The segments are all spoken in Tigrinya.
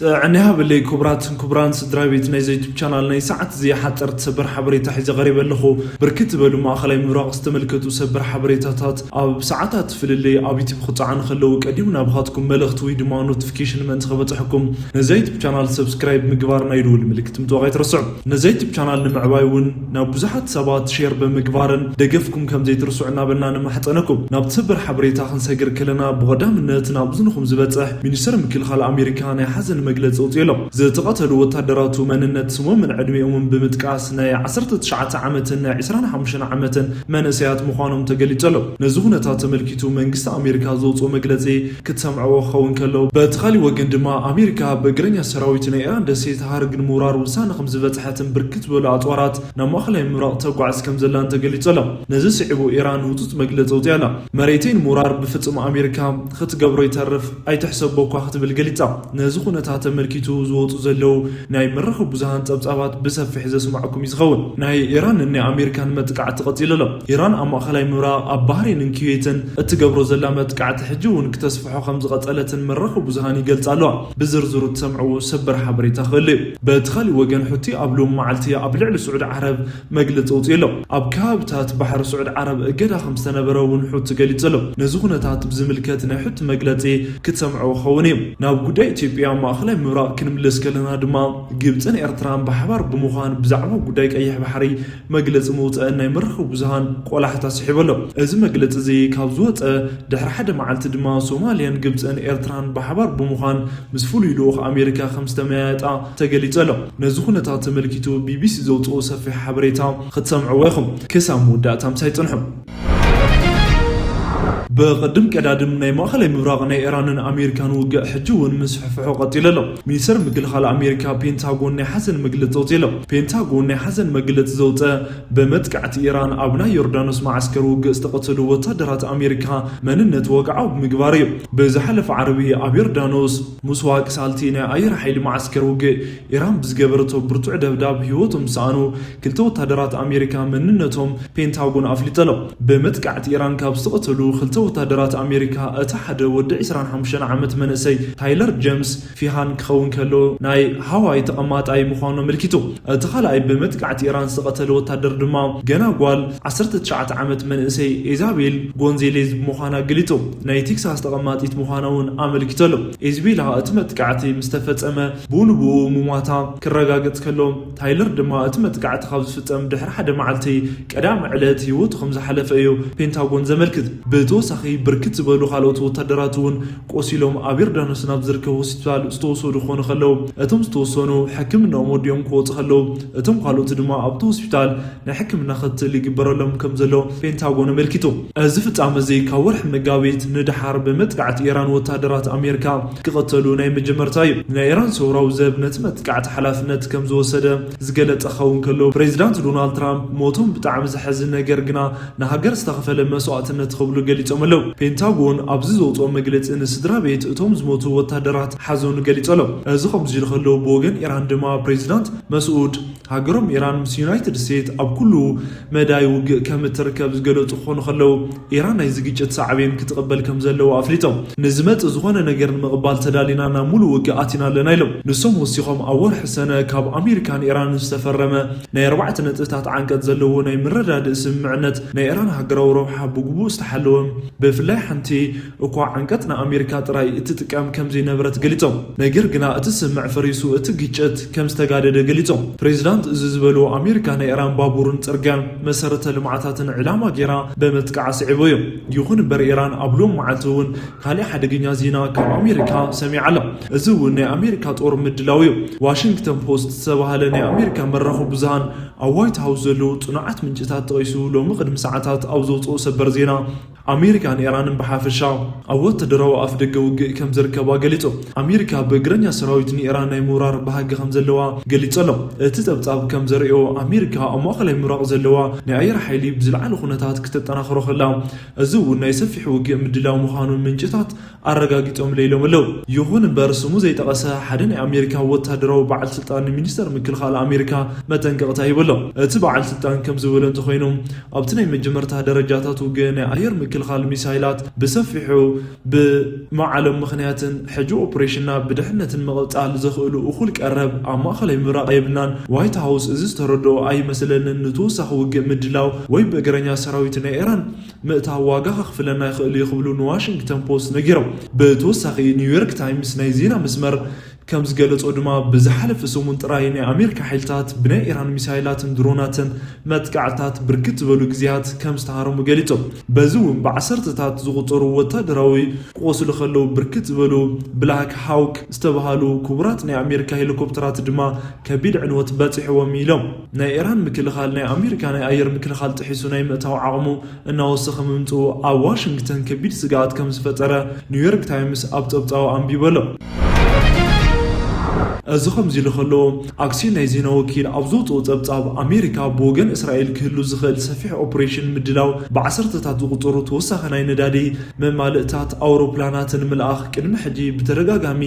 ጥዕና ይሃበለይ ክቡራትን ክቡራን ስድራ ቤት ናይዚ ዩቱብ ቻናል፣ ናይ ሰዓት እዚ ሓፀርቲ ሰበር ሓበሬታ ሒዘ ቀሪበ ኣለኹ። ብርክት ዝበሉ ማእኸላይ ምብራቕ ዝተመልከቱ ሰበር ሓበሬታታት ኣብ ሰዓታት ፍልልይ ኣብ ዩቱብ ክፀዓኑ ከለዉ ቀዲሙ ናባኻትኩም መልእኽቲ ወይ ድማ ኖቲፊኬሽን ምእንቲ ከበፅሐኩም ነዚ ዩቱብ ቻናል ሰብስክራይብ ምግባር ናይ ደወል ምልክት ምጥዋቕ ኣይትረስዑ። ነዚ ዩቱብ ቻናል ንምዕባይ እውን ናብ ብዙሓት ሰባት ሼር ብምግባርን ደገፍኩም ከም ዘይትርስዑ እናበልና ንማሕፀነኩም። ናብቲ ሰበር ሓበሬታ ክንሰግር ከለና ብቐዳምነት ናብ እዝንኹም ዝበፅሕ ሚኒስተር ምክልኻል ኣሜሪካ ናይ ሓዘን መግለፂ ኣውፂኡ ኣሎ። ዝተቐተሉ ወታደራቱ መንነት ስሞምን ዕድሜኦምን ብምጥቃስ ናይ ዓሰርተ ትሽዓተ ዓመትን ናይ ዕስራን ሓሙሽተን ዓመትን መንእሰያት ምዃኖም ተገሊጹ ኣሎ። ነዚ ኩነታት ተመልኪቱ መንግስቲ ኣሜሪካ ዘውፅኦ መግለፂ ክትሰምዕዎ ክኸውን ከሎ፣ በቲ ካሊእ ወገን ድማ ኣሜሪካ ብእግረኛ ሰራዊት ናይ ኢራን ደሴት ሃርግ ንምውራር ውሳነ ከም ዝበፅሐትን ብርክት ዝበሉ ኣፅዋራት ናብ ማእኸላይ ምብራቕ ተጓዕዝ ከም ዘላን ተገሊጹ ኣሎ። ነዚ ስዒቡ ኢራን ህጹጽ መግለጺ ኣውጺኣ ኣላ። መሬተይ ንምውራር ብፍጹም ኣሜሪካ ክትገብሮ ይተርፍ ኣይትሕሰቦ እኳ ክትብል ገሊጻ። ነዚ ኩነታት ተመልኪቱ ዝወጹ ዘለዉ ናይ መራኸቢ ብዙሃን ጸብጻባት ብሰፊሕ ዘስማዕኩም እዩ ዝኸውን። ናይ ኢራንን ናይ ኣሜሪካን መጥቃዕቲ ቀጺሉ ኣሎ። ኢራን ኣብ ማእኸላይ ምብራቕ ኣብ ባህሬንን ኩዌትን እትገብሮ ዘላ መጥቃዕቲ ሕጂ እውን ክተስፍሖ ከም ዝቐጸለትን መራኸቢ ብዙሃን ይገልጻ ኣለዋ። ብዝርዝሩ ትሰምዕዎ ሰበር ሓበሬታ ክህሉ እዩ። በቲ ካሊእ ወገን፣ ሑቲ ኣብ ሎም መዓልቲ ኣብ ልዕሊ ስዑድ ዓረብ መግለጺ ኣውጺኡ ኣሎ። ኣብ ከባብታት ባሕሪ ስዑድ ዓረብ እገዳ ከም ዝተነበረ እውን ሑቲ ገሊጹ ኣሎ። ነዚ ኩነታት ብዝምልከት ናይ ሑቲ መግለጺ ክትሰምዕዎ ክኸውን እዩ። ናብ ጉዳይ ኢትዮጵያ፣ ማእኸላይ ምብራቕ ክንምለስ ከለና ድማ፣ ግብጽን ኤርትራን ብሓባር ብምዃን ብዛዕባ ጉዳይ ቀይሕ ባሕሪ መግለጺ ምውጸአን ናይ መራኸቢ ብዙሃን ቆላሕታ ስሒቡ ኣሎ። እዚ መግለጺ እዚ ካብ ዝወጸ ድሕሪ ሓደ መዓልቲ ድማ፣ ሶማልያን ግብጽን ኤርትራን ብሓባር ብምዃን ምስ ፍሉይ ልኡኽ ኣሜሪካ ከም ዝተመያየጣ ተገሊጹ ኣሎ። ነዚ ኩነታት ተመልኪቱ ቢቢሲ ዘውጽኦ ሰፊሕ ሓበሬታ ክትሰምዕዎ ኢኹም። ክሳብ መወዳእታ ምሳይ ጽንሑ። ብቕድም ቀዳድም ናይ ማእኸላይ ምብራቕ ናይ ኢራንን ኣሜሪካን ውግእ ሕጂ እውን ምስፍሕፍሑ ቀጺሉ ኣሎ። ሚኒስተር ምክልኻል ኣሜሪካ ፔንታጎን ናይ ሓዘን መግለጺ ኣውጺኡ ኣሎ። ፔንታጎን ናይ ሓዘን መግለጺ ዘውጸ፣ ብመጥቃዕቲ ኢራን ኣብ ናይ ዮርዳኖስ መዓስከር ውግእ ዝተቐተሉ ወታደራት ኣሜሪካ መንነት ወግዓዊ ብምግባር እዩ። ብዝሓለፈ ዓርቢ ኣብ ዮርዳኖስ ሙስዋቅ ሳልቲ ናይ ኣየር ሓይሊ መዓስከር ውግእ ኢራን ብዝገበረቶ ብርቱዕ ደብዳብ ህይወቶም ዝሰኣኑ ክልተ ወታደራት ኣሜሪካ መንነቶም ፔንታጎን ኣፍሊጡ ኣሎ። ብመጥቃዕቲ ኢራን ካብ ዝተቐተሉ ክልተ ወታደራት ኣሜሪካ እቲ ሓደ ወዲ ዕስራን ሓሙሽተን ዓመት መንእሰይ ታይለር ጀምስ ፊሃን ክኸውን ከሎ፣ ናይ ሃዋይ ተቐማጣይ ምዃኑ ኣመልኪቱ። እቲ ካልኣይ ብመጥቃዕቲ ኢራን ዝተቐተለ ወታደር ድማ ገና ጓል ዓሰርተ ትሽዓተ ዓመት መንእሰይ ኢዛቤል ጎንዜሌዝ ምዃና ገሊጹ። ናይ ቴክሳስ ተቐማጢት ምዃና እውን ኣመልኪቱ ኣሎ። ኢዝቤላ እቲ መጥቃዕቲ ምስ ተፈጸመ ብኡ ንብኡ ምሟታ ክረጋገጽ ከሎ፣ ታይለር ድማ እቲ መጥቃዕቲ ካብ ዝፍጸም ድሕሪ ሓደ መዓልቲ ቀዳም ዕለት ህይወቱ ከም ዝሓለፈ እዩ ፔንታጎን ዘመልክት። ብተወሳኺ ብርክት ዝበሉ ካልኦት ወታደራት እውን ቆሲሎም ኣብ ዮርዳኖስ ናብ ዝርከብ ሆስፒታል ዝተወሰዱ ክኾኑ ከለዉ፣ እቶም ዝተወሰኑ ሕክምናኦም ወዲኦም ክወፁ ከለዉ፣ እቶም ካልኦት ድማ ኣብቲ ሆስፒታል ናይ ሕክምና ክትትል ይግበረሎም ከም ዘሎ ፔንታጎን ኣመልኪቱ። እዚ ፍጻመ እዚ ካብ ወርሒ መጋቢት ንደሓር ብመጥቃዕቲ ኢራን ወታደራት ኣሜሪካ ክቐተሉ ናይ መጀመርታ እዩ። ናይ ኢራን ሰውራዊ ዘብ ነቲ መጥቃዕቲ ሓላፍነት ከም ዝወሰደ ዝገለጸ ክኸውን ከሎ፣ ፕሬዚዳንት ዶናልድ ትራምፕ ሞቶም ብጣዕሚ ዘሐዝን ነገር ግና ንሃገር ዝተኸፈለ መስዋእትነት ክብሉ ገሊጾም ኣለዉ። ፔንታጎን ኣብዚ ዘውፅኦ መግለጺ ንስድራ ቤት እቶም ዝሞቱ ወታደራት ሓዘኑ ገሊጹ ኣሎ። እዚ ከምዚ ኢሉ ከሎ፣ ብወገን ኢራን ድማ ፕሬዚዳንት መስኡድ ሃገሮም ኢራን ምስ ዩናይትድ ስቴትስ ኣብ ኩሉ መዳይ ውግእ ከም እትርከብ ዝገለጹ ክኾኑ ከለዉ፣ ኢራን ናይዚ ግጭት ሳዕቤን ክትቕበል ከም ዘለዋ ኣፍሊጦም። ንዝመጽእ ዝኾነ ነገር ንምቕባል ተዳሊና ናብ ሙሉእ ውግእ ኣቲና ኣለና ኢሎም። ንሶም ወሲኾም ኣብ ወርሒ ሰነ ካብ ኣሜሪካን ኢራንን ዝተፈረመ ናይ ኣርባዕተ ነጥብታት ዓንቀጽ ዘለዎ ናይ ምርዳድእ ስምምዕነት ናይ ኢራን ሃገራዊ ረብሓ ብግቡእ ዝተሓለወ፣ ብፍላይ ሓንቲ እኳ ዓንቀጽ ንኣሜሪካ ጥራይ እትጥቀም ከም ዘይነበረት ገሊጾም። ነገር ግና እቲ ስምምዕ ፈሪሱ እቲ ግጭት ከም ዝተጋደደ ገሊጾም። ፕሬዚዳንት እዚ ዝበሉ ኣሜሪካ ናይ ኢራን ባቡርን ጽርግያን መሰረተ ልምዓታትን ዕላማ ገይራ ብምጥቃዕ ስዒቡ እዩ። ይኹን እምበር ኢራን ኣብ ሎም መዓልቲ እውን ካሊእ ሓደገኛ ዜና ካብ ኣሜሪካ ሰሚዓ ኣላ። እዚ እውን ናይ ኣሜሪካ ጦር ምድላው እዩ። ዋሽንግተን ፖስት ዝተባህለ ናይ ኣሜሪካ መራኸቢ ብዙሃን ኣብ ዋይት ሃውስ ዘለዉ ጽኑዓት ምንጭታት ጠቒሱ ሎሚ ቅድሚ ሰዓታት ኣብ ዘውፅኦ ሰበር ዜና ኣሜሪካን ኢራንን ብሓፈሻ ኣብ ወታደራዊ ኣፍ ደገ ውግእ ከም ዝርከባ ገሊጹ። ኣሜሪካ ብእግረኛ ሰራዊት ንኢራን ናይ ምውራር ባህጊ ከም ዘለዋ ገሊጹ ኣሎ። እቲ ጸብጻብ ከም ዘርእዮ ኣሜሪካ ኣብ ማእኸላይ ምብራቕ ዘለዋ ናይ ኣየር ሓይሊ ብዝለዓለ ኩነታት ክተጠናኽሮ ከላ፣ እዚ እውን ናይ ሰፊሕ ውግእ ምድላው ምዃኑ ምንጭታት ኣረጋጊጾምለይ ኢሎም ኣለዉ። ይኹን እምበር ስሙ ዘይጠቐሰ ሓደ ናይ ኣሜሪካ ወታደራዊ በዓል ስልጣን ንሚኒስተር ምክልኻል ኣሜሪካ መጠንቀቕታ ሂቡ ኣሎ። እቲ በዓል ስልጣን ከም ዝበሎ እንተኾይኑ፣ ኣብቲ ናይ መጀመርታ ደረጃታት ውግእ ናይ ኣየር ምክልኻል ምክልኻል ሚሳይላት ብሰፊሑ ብመዓሎም ምኽንያትን ሕጂ ኦፕሬሽንና ብድሕነትን ምቕጻል ዘኽእሉ እኹል ቀረብ ኣብ ማእኸላይ ምብራቕ የብልናን። ዋይት ሃውስ እዚ ዝተረድኦ ኣይመስለንን። ንተወሳኺ ውግእ ምድላው ወይ ብእግረኛ ሰራዊት ናይ ኢራን ምእታው ዋጋ ከኽፍለና ይኽእል እዩ ክብሉ ንዋሽንግተን ፖስት ነጊሮም። ብተወሳኺ ኒውዮርክ ታይምስ ናይ ዜና መስመር ከም ዝገለጾ ድማ ብዝሓለፈ ሰሙን ጥራይ ናይ ኣሜሪካ ሓይልታት ብናይ ኢራን ሚሳይላትን ድሮናትን መጥቃዕታት ብርክት ዝበሉ ግዜያት ከም ዝተሃረሙ ገሊጾም። በዚ እውን ብዓሰርተታት ዝቑጸሩ ወታደራዊ ክቆስሉ ከለዉ ብርክት ዝበሉ ብላክ ሃውክ ዝተባሃሉ ክቡራት ናይ ኣሜሪካ ሄሊኮፕተራት ድማ ከቢድ ዕንወት በጺሕዎም ኢሎም። ናይ ኢራን ምክልኻል ናይ ኣሜሪካ ናይ ኣየር ምክልኻል ጥሒሱ ናይ ምእታው ዓቕሙ እናወሰኸ ምምጽኡ ኣብ ዋሽንግተን ከቢድ ስግኣት ከም ዝፈጠረ ኒውዮርክ ታይምስ ኣብ ጸብጻቡ ኣንቢቡ ኣሎ። እዚ ከምዚ ኢሉ ከሎ ኣክሲዮን ናይ ዜና ወኪል ኣብ ዘውፅኦ ጸብጻብ ኣሜሪካ ብወገን እስራኤል ክህሉ ዝኽእል ሰፊሕ ኦፕሬሽን ምድላው ብዓሰርተታት ዝቑጸሩ ተወሳኺ ናይ ነዳዲ መማልእታት ኣውሮፕላናትን ምልኣኽ ቅድሚ ሕጂ ብተደጋጋሚ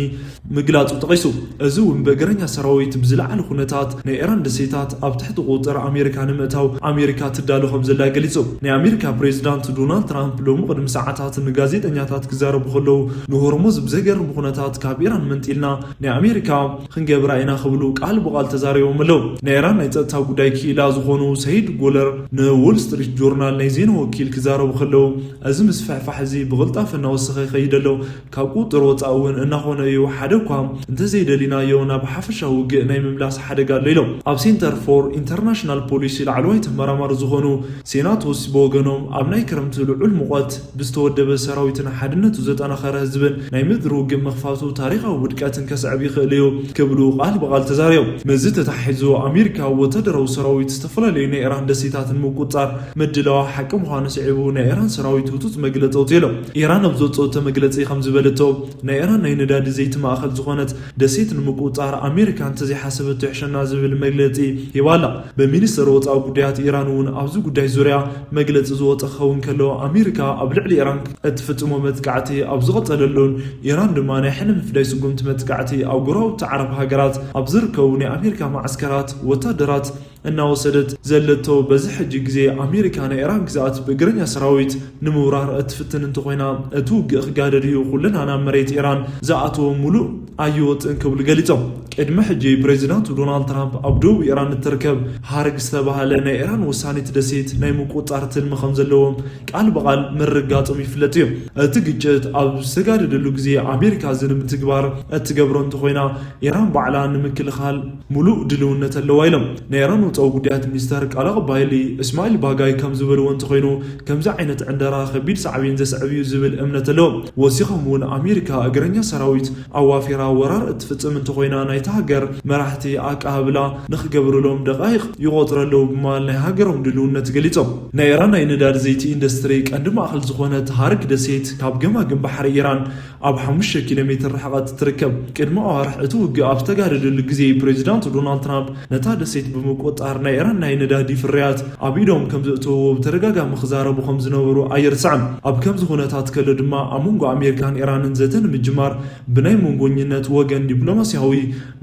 ምግላጹ ጠቒሱ። እዚ እውን ብእግረኛ ሰራዊት ብዝለዓለ ኩነታት ናይ ኢራን ደሴታት ኣብ ትሕቲ ቁጽጥር ኣሜሪካ ንምእታው ኣሜሪካ ትዳሎ ከም ዘላ ገሊጹ። ናይ ኣሜሪካ ፕሬዚዳንት ዶናልድ ትራምፕ ሎሚ ቅድሚ ሰዓታት ንጋዜጠኛታት ክዛረቡ ከለዉ ንሆርሙዝ ብዘገርም ኩነታት ካብ ኢራን መንጢልና ናይ ኣሜሪካ ክንገብራ ኢና ክብሉ ቃል ብቃል ተዛሪቦም ኣለዉ። ናይ ኢራን ናይ ጸጥታ ጉዳይ ክኢላ ዝኾኑ ሰይድ ጎለር ንዎል ስትሪት ጆርናል ናይ ዜና ወኪል ክዛረቡ ከለዉ እዚ ምስፍሕፋሕ እዚ ብቕልጣፈ እናወሰኸ ይኸይድ ኣሎ። ካብ ቁጥር ወፃኢ እውን እናኾነ እዩ። ሓደ እኳ እንተዘይደሊናዮ ናብ ሓፈሻዊ ውግእ ናይ ምምላስ ሓደጋ ኣሎ ኢሎም። ኣብ ሴንተር ፎር ኢንተርናሽናል ፖሊሲ ላዕለዋይ ተመራማሪ ዝኾኑ ሴናቶስ ብወገኖም ኣብ ናይ ክረምቲ ልዑል ሙቐት ብዝተወደበ ሰራዊትን ሓድነቱ ዘጠናኸረ ህዝብን ናይ ምድሪ ውግእ ምኽፋቱ ታሪኻዊ ውድቀትን ከስዕብ ይኽእል እዩ ክብሉ ቃል ብቃል ተዛሪቦም። ምስዚ ተታሒዙ ኣሜሪካ ወታደራዊ ሰራዊት ዝተፈላለዩ ናይ ኢራን ደሴታት ንምቁፅፃር ምድላዋ ሓቂ ምዃኑ ስዒቡ ናይ ኢራን ሰራዊት ህፁፅ መግለፂ ኣውፂኡ ኣሎ። ኢራን ኣብ ዘውፅኦቶ መግለፂ ከም ዝበለቶ ናይ ኢራን ናይ ነዳዲ ዘይቲ ማእኸል ዝኾነት ደሴት ንምቁፅፃር ኣሜሪካ እንተዘይሓሰበቶ ይሕሸና ዝብል መግለፂ ሂባ ኣላ። ብሚኒስተር ወፃኢ ጉዳያት ኢራን እውን ኣብዚ ጉዳይ ዙርያ መግለፂ ዝወፀ ክኸውን ከሎ ኣሜሪካ ኣብ ልዕሊ ኢራን እትፍፅሞ መጥቃዕቲ ኣብ ዝቐፀለሉን ኢራን ድማ ናይ ሕነ ምፍዳይ ስጉምቲ መጥቃዕቲ ኣብ ጎረባብቲ ዓረብ ሃገራት ኣብ ዝርከቡ ናይ ኣሜሪካ ማዓስከራት ወታደራት እናወሰደት ዘለቶ በዚ ሕጂ ግዜ ኣሜሪካ ናይ ኢራን ግዝኣት ብእግረኛ ሰራዊት ንምውራር እትፍትን እንተኾይና እቲ ውግእ ክጋደድ እዩ፣ ኩልና ናብ መሬት ኢራን ዝኣተወ ሙሉእ ኣይወፅእን ክብሉ ገሊፆም። ቅድሚ ሕጂ ፕሬዚዳንት ዶናልድ ትራምፕ ኣብ ደቡብ ኢራን እትርከብ ሃርግ ዝተባሃለ ናይ ኢራን ወሳኒት ደሴት ናይ ምቁፅፃር ትልሚ ከም ዘለዎም ቃል ብቃል ምርጋፆም ይፍለጥ እዩ። እቲ ግጭት ኣብ ዝተጋደደሉ ግዜ ኣሜሪካ እዚ ንምትግባር እትገብሮ እንተኾይና ኢራን ባዕላ ንምክልኻል ሙሉእ ድልውነት ኣለዋ ኢሎም። ናይ ኢራን ወፃኢ ጉዳያት ሚኒስተር ቃል ኣቐባይሊ እስማዒል ባጋይ ከም ዝበልዎ እንተኾይኑ ከምዚ ዓይነት ዕንደራ ከቢድ ሳዕቤን ዘስዕብ እዩ ዝብል እምነት ኣለዎም። ወሲኾም እውን ኣሜሪካ እግረኛ ሰራዊት ኣዋፊራ ወራር እትፍፅም እንተኾይና ናይታ ሃገር መራሕቲ ኣቀባብላ ንክገብርሎም ደቃይቕ ይቆፅሩ ኣለዉ ብምባል ናይ ሃገሮም ድልውነት ገሊፆም። ናይ ኢራን ናይ ነዳዲ ዘይቲ ኢንዱስትሪ ቀንዲ ማእኸል ዝኾነት ሃርግ ደሴት ካብ ገማግም ባሕሪ ኢራን ኣብ ሓሙሽተ ኪሎ ሜትር ርሕቐት ትርከብ። ቅድሚ ኣዋርሕ እቲ ውግእ ኣብ ዝተጋደደሉ ግዜ ፕሬዚዳንት ዶናልድ ትራምፕ ነታ ደሴት ብምቁፅፃር ናይ ኢራን ናይ ነዳዲ ፍርያት ኣብ ኢዶም ከም ዘእተውዎ ብተደጋጋሚ ክዛረቡ ከም ዝነበሩ ኣይርሳዕን። ኣብ ከምዚ ኩነታት ከሎ ድማ ኣብ መንጎ ኣሜሪካን ኢራንን ዘተ ንምጅማር ብናይ መንጎኝነት ወገን ዲፕሎማስያዊ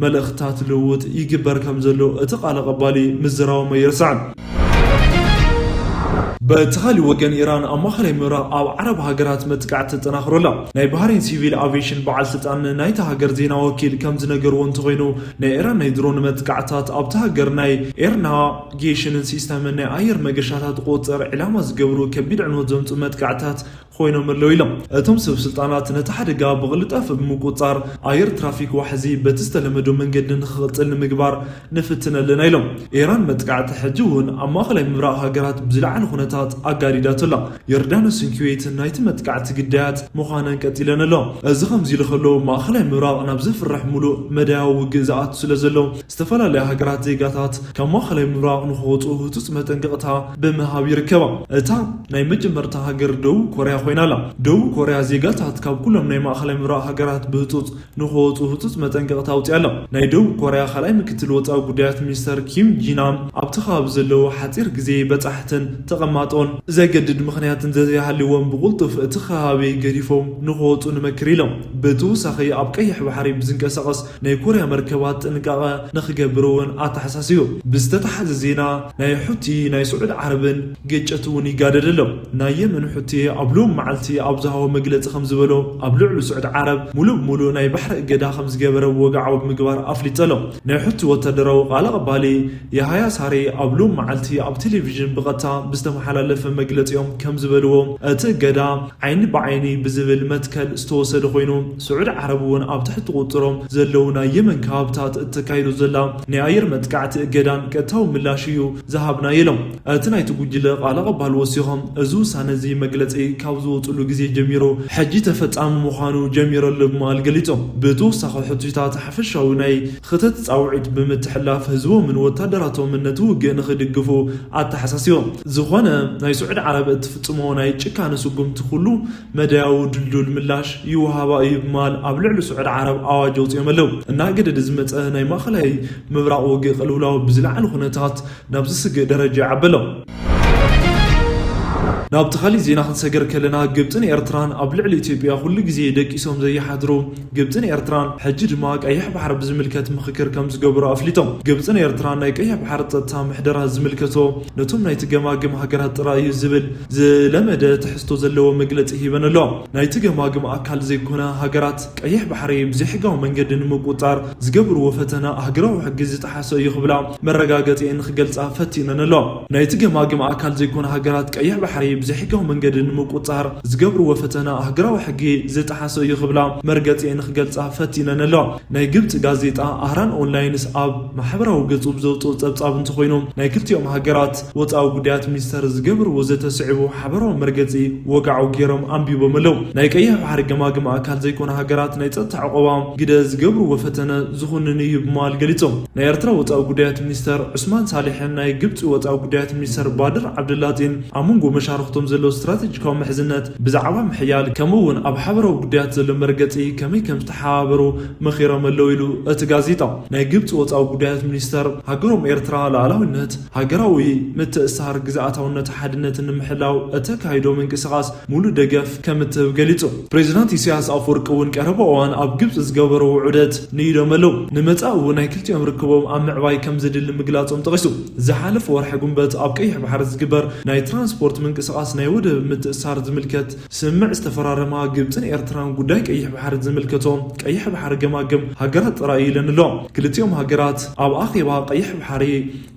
መልእኽትታት ልውውጥ ይግበር ከም ዘሎ እቲ ቃል ኣቐባሊ ምዝራቦም ኣይርሳዕን። በቲ ካሊእ ወገን ኢራን ኣብ ማእኸላይ ምብራቕ ኣብ ዓረብ ሃገራት መጥቃዕቲ ተጠናኽሮ ኣላ። ናይ ባህሬን ሲቪል ኣቪዬሽን በዓል ስልጣን ናይታ ሃገር ዜና ወኪል ከም ዝነገርዎ እንተኾይኑ ናይ ኢራን ናይ ድሮን መጥቃዕታት ኣብቲ ሃገር ናይ ኤር ናቪጌሽንን ሲስተምን ናይ ኣየር መገሻታት ቁፅፅር ዕላማ ዝገብሩ ከቢድ ዕንወት ዘምፅኡ መጥቃዕታት ኮይኖም ኣለዉ ኢሎም። እቶም ሰብ ስልጣናት ነቲ ሓደጋ ብቕልጣፈ ብምቁፅፃር ኣየር ትራፊክ ዋሕዚ በቲ ዝተለመዶ መንገዲ ንክቕፅል ንምግባር ንፍትን ኣለና ኢሎም። ኢራን መጥቃዕቲ ሕጂ እውን ኣብ ማእኸላይ ምብራቕ ሃገራት ብዝለዓለ ኩነታት ኣጋዲዳቶ ኣላ። ዮርዳኖስን ኩዌትን ናይቲ መጥቃዕቲ ግዳያት ምዃነን ቀፂለን ኣለዋ። እዚ ከምዚ ኢሉ ከሎ ማእኸላይ ምብራቕ ናብ ዘፍርሕ ሙሉእ መዳያዊ ውግእ ዝኣቱ ስለ ዘሎ ዝተፈላለዩ ሃገራት ዜጋታት ካብ ማእኸላይ ምብራቕ ንክወፁ ህፁፅ መጠንቀቕታ ብምሃብ ይርከባ። እታ ናይ መጀመርታ ሃገር ደቡብ ኮርያ ኮይና ኣላ። ደቡብ ኮርያ ዜጋታት ካብ ኩሎም ናይ ማእኸላይ ምብራቕ ሃገራት ብህፁፅ ንክወፁ ህፁፅ መጠንቀቕታ ኣውፅያ ኣላ። ናይ ደቡብ ኮርያ ካልኣይ ምክትል ወፃኢ ጉዳያት ሚኒስተር ኪም ጂናም ኣብቲ ከባቢ ዘለዉ ሓፂር ግዜ በፃሕትን ተቐማ ምቕማጦን ዘገድድ ምኽንያትን ዘዘይሃልዎም ብቕልጡፍ እቲ ከባቢ ገዲፎም ንኽወፁ ንመክር ኢሎም። ብተወሳኺ ኣብ ቀይሕ ባሕሪ ብዝንቀሳቐስ ናይ ኮርያ መርከባት ጥንቃቐ ንኽገብር እውን ኣተሓሳሲቡ። ብዝተተሓዘ ዜና ናይ ሑቲ ናይ ስዑድ ዓረብን ግጭት እውን ይጋደድ ኣሎ። ናይ የመን ሑቲ ኣብ ሎም መዓልቲ ኣብ ዝሃቦ መግለፂ ከም ዝበሎ ኣብ ልዕሊ ስዑድ ዓረብ ሙሉእ ብሙሉእ ናይ ባሕሪ እገዳ ከም ዝገበረ ወግዓዊ ምግባር ኣፍሊጡ ኣሎ። ናይ ሑቲ ወታደራዊ ቃል ኣቐባሊ የሃያ ሳሬ ኣብ ሎም መዓልቲ ኣብ ቴሌቪዥን ብቐጥታ ብዝተመሓላለፈ መግለፂኦም ከም ዝበልዎ እቲ እገዳ ዓይኒ ብዓይኒ ብዝብል መትከል ዝተወሰደ ኮይኑ ስዑድ ዓረብ እውን ኣብ ትሕቲ ቁፅሮም ዘለዉ ናይ የመን ከባብታት እተካይዶ ዘላ ናይ ኣየር መጥቃዕቲ እገዳን ቀጥታዊ ምላሽ እዩ ዝሃብና ኢሎም። እቲ ናይቲ ጉጅለ ቃል ኣቐባል ወሲኾም እዚ ውሳነ እዚ መግለፂ ካብ ዝወፅሉ ግዜ ጀሚሩ ሕጂ ተፈፃሚ ምዃኑ ጀሚሩ ኣሎ ብምባል ገሊፆም። ብተወሳኺ ሕቱታት ሓፈሻዊ ናይ ክተት ፃውዒት ብምትሕላፍ ህዝቦምን ወታደራቶምን ነቲ ውግእ ንኽድግፉ ኣተሓሳሲቦም። ዝኾነ ናይ ስዑድ ዓረብ እትፍፅሞ ናይ ጭካነ ስጉምቲ ኩሉ መዳያዊ ድልዱል ምላሽ ይወሃባ እዩ ብምባል ኣብ ልዕሊ ስዑድ ዓረብ ኣዋጅ ኣውፂኦም ኣለዉ። እናገደደ ዝመፀ ናይ ማእኸላይ ምብራቕ ውግእ ቅልውላው ብዝለዓለ ኩነታት ናብ ዝስግእ ደረጃ ይዓበሎ። ናብቲ ካሊእ ዜና ክንሰገር ከለና ግብፅን ኤርትራን ኣብ ልዕሊ ኢትዮጵያ ኩሉ ግዜ ደቂሶም ዘይሓድሩ ግብፅን ኤርትራን ሕጂ ድማ ቀይሕ ባሕሪ ብዝምልከት ምኽክር ከም ዝገብሩ ኣፍሊጦም። ግብፅን ኤርትራን ናይ ቀይሕ ባሕሪ ጸጥታ ምሕደራ ዝምልከቶ ነቶም ናይቲ ገማግም ሃገራት ጥራይ እዩ ዝብል ዝለመደ ትሕዝቶ ዘለዎ መግለጺ ሂበን ኣለዋ። ናይቲ ገማግም ኣካል ዘይኮነ ሃገራት ቀይሕ ባሕሪ ብዘይሕጋዊ መንገዲ ንምቁጻር ዝገብርዎ ፈተና ኣህግራዊ ሕጊ ዝጠሓሰ እዩ ክብላ መረጋገጺ ንክገልጻ ፈቲነን ኣለዋ። ናይቲ ገማግም ኣካል ዘይኮነ ሃገራት ቀይሕ ባሕሪ ብዘይሕጋዊ መንገዲ ንምቁጻር ዝገብርዎ ፈተና ኣህግራዊ ሕጊ ዝጠሓሰ እዩ ክብላ መርገጺ ንክገልጻ ፈቲነን ኣለዋ። ናይ ግብጺ ጋዜጣ ኣህራን ኦንላይንስ ኣብ ማሕበራዊ ገጹ ብዘውጽኦ ጸብጻብ እንተኾይኑ ናይ ክልቲኦም ሃገራት ወጻኢ ጉዳያት ሚኒስተር ዝገብርዎ ዘተ ስዒቡ ሓበራዊ መርገጺ ወግዓዊ ገይሮም ኣንቢቦም ኣለዉ። ናይ ቀይሕ ባሕሪ ገማግም ኣካል ዘይኮነ ሃገራት ናይ ጸጥታ ዕቆባ ግደ ዝገብርዎ ፈተነ ዝኹንን እዩ ብምባል ገሊጾም። ናይ ኤርትራ ወጻኢ ጉዳያት ሚኒስተር ዑስማን ሳልሕን ናይ ግብጺ ወጻኢ ጉዳያት ሚኒስተር ባድር ዓብደላጢን ኣብ መንጎ መሻርኽቶም ዘሎ ስትራቴጂካዊ ምሕዝነት ብዛዕባ ምሕያል ከምኡ እውን ኣብ ሓበራዊ ጉዳያት ዘሎ መርገጺ ከመይ ከም ዝተሓባበሩ መኺሮም ኣለዉ ኢሉ እቲ ጋዜጣ። ናይ ግብጺ ወጻኢ ጉዳያት ሚኒስተር ሃገሮም ኤርትራ ሉዓላዊነት፣ ሃገራዊ ምትእስሳር፣ ግዝኣታውነት፣ ሓድነትን ንምሕላው እተካይዶ ምንቅስቓስ ሙሉእ ደገፍ ከም እትህብ ገሊጹ። ፕሬዚዳንት ኢሳያስ ኣፈወርቂ እውን ቀረባ እዋን ኣብ ግብጺ ዝገበሮ ውዑደት ንኢዶም ኣለዉ። ንመጻኢ እውን ናይ ክልቲኦም ርክቦም ኣብ ምዕባይ ከም ዘድሊ ምግላጾም ጠቒሱ። ዝሓለፈ ወርሒ ጉንበት ኣብ ቀይሕ ባሕሪ ዝግበር ናይ ትራንስፖርት ምንቅስቓስ ናይ ወደብ ምትእስሳር ዝምልከት ስምምዕ ዝተፈራረማ ግብጽን ኤርትራን ጉዳይ ቀይሕ ባሕሪ ዝምልከቶ ቀይሕ ባሕሪ ገማግም ሃገራት ጥራይ ኢለን ኣለዋ። ክልቲኦም ሃገራት ኣብ ኣኼባ ቀይሕ ባሕሪ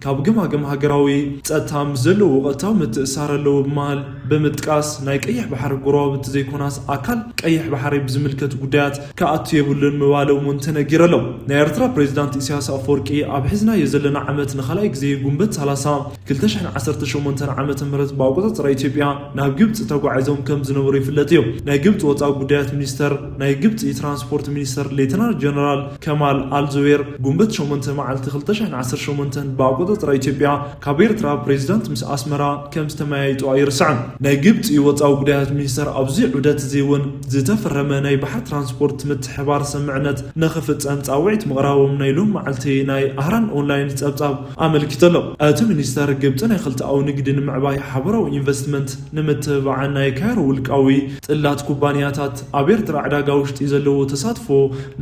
ካብ ገማግም ሃገራዊ ጸጥታ ምስ ዘለዎ ቀጥታዊ ምትእስሳር ኣለዎ ብምባል ብምጥቃስ ናይ ቀይሕ ባሕሪ ጎረባብቲ ዘይኮናስ ኣካል ቀይሕ ባሕሪ ብዝምልከት ጉዳያት ክኣቱ የብሉን ምባሎም እውን ተነጊሩ ኣሎ። ናይ ኤርትራ ፕሬዚዳንት ኢሳያስ ኣፈወርቂ ኣብ ሒዝናዮ ዘለና ዓመት ንኻልኣይ ግዜ ጉንበት ሰላሳ ክልተ ሽሕን ዓሰርተ ሸሞንተን ዓመተ ምህረት ብኣቆጻጽራ ኢትዮጵያ ናብ ግብጺ ተጓዒዞም ከም ዝነበሩ ይፍለጥ እዩ። ናይ ግብጺ ወጻኢ ጉዳያት ሚኒስተር፣ ናይ ግብጺ ትራንስፖርት ሚኒስተር ሌተናል ጀነራል ከማል ኣልዙዌር ጉንበት ሸሞንተ መዓልቲ ክልተ ሽሕን ዓሰርተ ሸሞንተን ብኣቆጻጽራ ኢትዮጵያ ካብ ኤርትራ ፕሬዚዳንት ምስ ኣስመራ ከም ዝተመያየጡ ኣይርስዕን። ናይ ግብጺ ወጻኢ ጉዳያት ሚኒስተር ኣብዚ ዑደት እዚ እውን ዝተፈረመ ናይ ባሕሪ ትራንስፖርት ምትሕባር ስምምዕነት ንኽፍጸም ጻውዒት ምቕራቦም ናይ ሎም መዓልቲ ናይ ኣህራን ኦንላይን ጸብጻብ ኣመልኪቱ ኣሎ። እቲ ሚኒስተር ግብጺ ናይ ክልተኣዊ ንግዲ ንምዕባይ ሓበራዊ ኢንቨስትመንት ንምትብባዕን ናይ ካይሮ ውልቃዊ ጽላት ኩባንያታት ኣብ ኤርትራ ዕዳጋ ውሽጢ ዘለዎ ተሳትፎ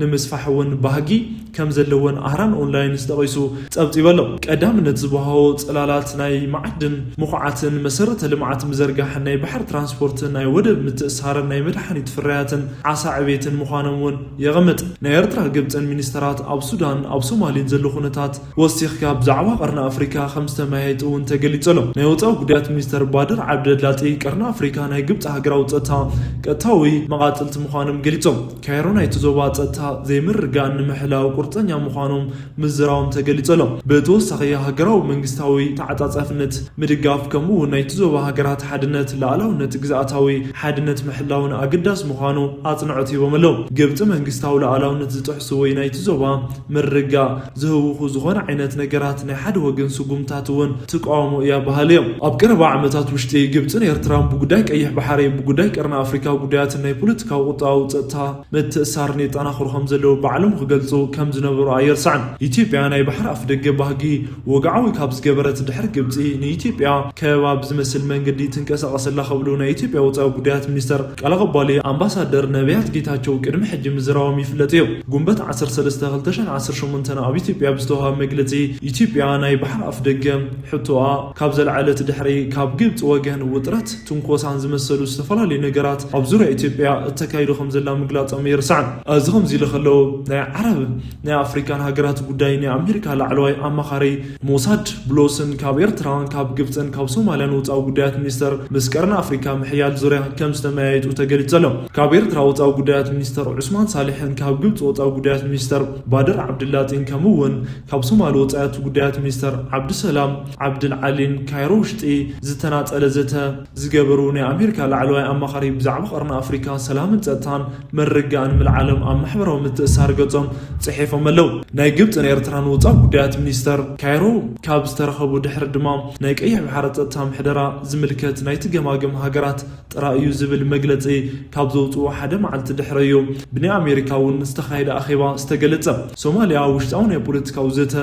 ንምስፋሕ እውን ባህጊ ከም ዘለወን ኣህራን ኦንላይን ዝጠቒሱ ጸብጺቡ ኣሎ። ቀዳምነት ዝወሃቦ ጽላላት ናይ መዓድን ምኹዓትን መሰረተ ልምዓት ምዝርጋሕን ናይ ባሕሪ ትራንስፖርትን ናይ ወደብ ምትእስሳርን ናይ መድሓኒት ፍርያትን ዓሳ ዕቤትን ምዃኖም እውን የቐምጥ። ናይ ኤርትራ ግብጽን ሚኒስተራት ኣብ ሱዳን ኣብ ሶማሊን ዘሎ ኩነታት ወሲኽካ ብዛዕባ ቀርኒ ኣፍሪካ ከም ዝተመያየጡ እውን ተገሊጹ ኣሎ። ናይ ወጻኢ ጉዳያት ሚኒስተር ባድር ዓብደላጢ ቀርኒ ኣፍሪካ ናይ ግብጺ ሃገራዊ ጸጥታ ቀጥታዊ መቓጽልቲ ምዃኖም ገሊጾም። ካይሮ ናይቲ ዞባ ጸጥታ ዘይምርግጋእ ንምሕላው ቁርጸኛ ምዃኖም ምዝራቦም ተገሊጹ ኣሎ። ብተወሳኺ ሃገራዊ መንግስታዊ ተዓጻጻፍነት ምድጋፍ ከምኡ እውን ናይቲ ዞባ ሃገራት ሓድነት ሉዓላውነት ግዝኣታዊ ሓድነት ምሕላውን ኣገዳሲ ምዃኑ ኣጽንዖት ሂቦም ኣለዉ። ግብጺ መንግስታዊ ሉዓላውነት ዝጥሕሱ ወይ ናይቲ ዞባ ምርግጋእ ዝህውኹ ዝኾነ ዓይነት ነገራት ናይ ሓደ ወገን ስጉምታት እውን ትቃወሞ እያ በሃሊ እዮም። ኣብ ቀረባ ዓመታት ውሽጢ ግብፅን ኤርትራን ብጉዳይ ቀይሕ ባሕሪ፣ ብጉዳይ ቀርኒ ኣፍሪካ፣ ጉዳያትን ናይ ፖለቲካዊ፣ ቁጠባዊ፣ ጸጥታ ምትእሳርን የጠናኽሩ ከም ዘለዉ ባዕሎም ክገልጹ ከም ዝነበሩ ኣይርሳዕን። ኢትዮጵያ ናይ ባሕሪ ኣፍደገ ባህጊ ወግዓዊ ካብ ዝገበረት ድሕሪ ግብፂ፣ ንኢትዮጵያ ከበባ ብዝመስል መንገዲ ትንቀሳቐስ ኣላ ክብሉ ናይ ኢትዮጵያ ወፃኢ ጉዳያት ሚኒስተር ቃል ኣቐባሊ ኣምባሳደር ነቢያት ጌታቸው ቅድሚ ሕጂ ምዝራቦም ይፍለጥ እዩ። ጉንበት ዓሰርተ ሰለስተ ክልተ ሽሕን ዓሰርተ ሸሞንተን ኣብ ኢትዮጵያ ብዝተዋሃበ መግለፂ፣ ኢትዮጵያ ናይ ባሕሪ ኣፍደገ ሕቶኣ ካብ ዘልዓለት ድሕሪ፣ ካብ ግብፂ ወገን ውጥረት፣ ትንኮሳን ዝመሰሉ ዝተፈላለዩ ነገራት ኣብ ዙርያ ኢትዮጵያ እተካይዶ ከም ዘላ ምግላፆም ይርሳዕን። እዚ ከምዚ ኢሉ ከሎ፣ ናይ ዓረብ ናይ ኣፍሪካን ሃገራት ጉዳይ ናይ ኣሜሪካ ላዕለዋይ ኣማኻሪ ሞሳድ ብሎስን ካብ ኤርትራን ካብ ግብፅን ካብ ሶማልያን ወፃኢ ጉዳያት ሚኒስተር ምስ ቀርኒ ኣፍሪካ ምሕያል ዙርያ ከም ዝተመያየጡ ተገሊጹ ዘሎ። ካብ ኤርትራ ወፃኢ ጉዳያት ሚኒስተር ዑስማን ሳልሕን ካብ ግብፂ ወፃኢ ጉዳያት ሚኒስተር ባድር ዓብድላጢን ከምኡ እውን ካብ ሶማሊ ወፃኢ ጉዳያት ሚኒስተር ዓብድሰላም ዓብድልዓሊን ካይሮ ውሽጢ ዝተናፀለ ዘተ ዝገበሩ ናይ ኣሜሪካ ላዕለዋይ ኣማኻሪ ብዛዕባ ቀርኒ ኣፍሪካ ሰላምን ጸጥታን ምርግጋእን ምልዓሎም ኣብ ማሕበራዊ ምትእሳር ገጾም ጽሒፎም ኣለዉ። ናይ ግብጽን ኤርትራን ወጻኢ ጉዳያት ሚኒስተር ካይሮ ካብ ዝተረኸቡ ድሕሪ ድማ ናይ ቀይሕ ባሕሪ ጸጥታ ምሕደራ ዝምልከት ናይቲ ገማግም ሃገራት ጥራይ እዩ ዝብል መግለጺ ካብ ዘውጽኡ ሓደ መዓልቲ ድሕሪ እዩ ብናይ ኣሜሪካ እውን ዝተኻየደ ኣኼባ ዝተገለጸ። ሶማልያ ውሽጣዊ ናይ ፖለቲካዊ ዘተ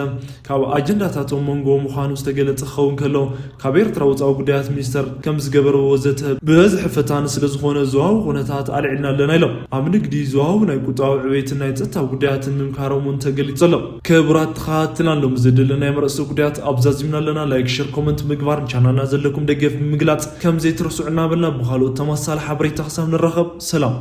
ካብ ኣጀንዳታቶም መንጎ ምዃኑ ዝተገለጸ ክኸውን ከሎ፣ ካብ ኤርትራ ወጻኢ ጉዳያት ሚኒስተር ከም ዝገበርዎ ዘተ ብበዝሒ ፈታኒ ስለ ዝኾነ፣ ዞባዊ ኩነታት ኣልዒልና ኣለና ኢሎም። ኣብ ንግዲ፣ ዞባዊ ናይ ቁጠባዊ ዕቤትን ናይ ጸጥታ ጉዳያትን ምምካሮም እውን ተገሊጹ ኣሎ። ክቡራት ተኸታተልትና፣ ሎሚ ዘደለናዮም ርእሰ ጉዳያት ኣብዛዚምና ኣለና። ላይክ፣ ሸር፣ ኮመንት ምግባርን ቻናልና ዘለኩም ደገፍ ብምግላጽ ከም ዘይትረስዑ እናበልና፣ ብኻልኦት ተመሳሳሊ ሓበሬታ ክሳብ ንራኸብ፣ ሰላም።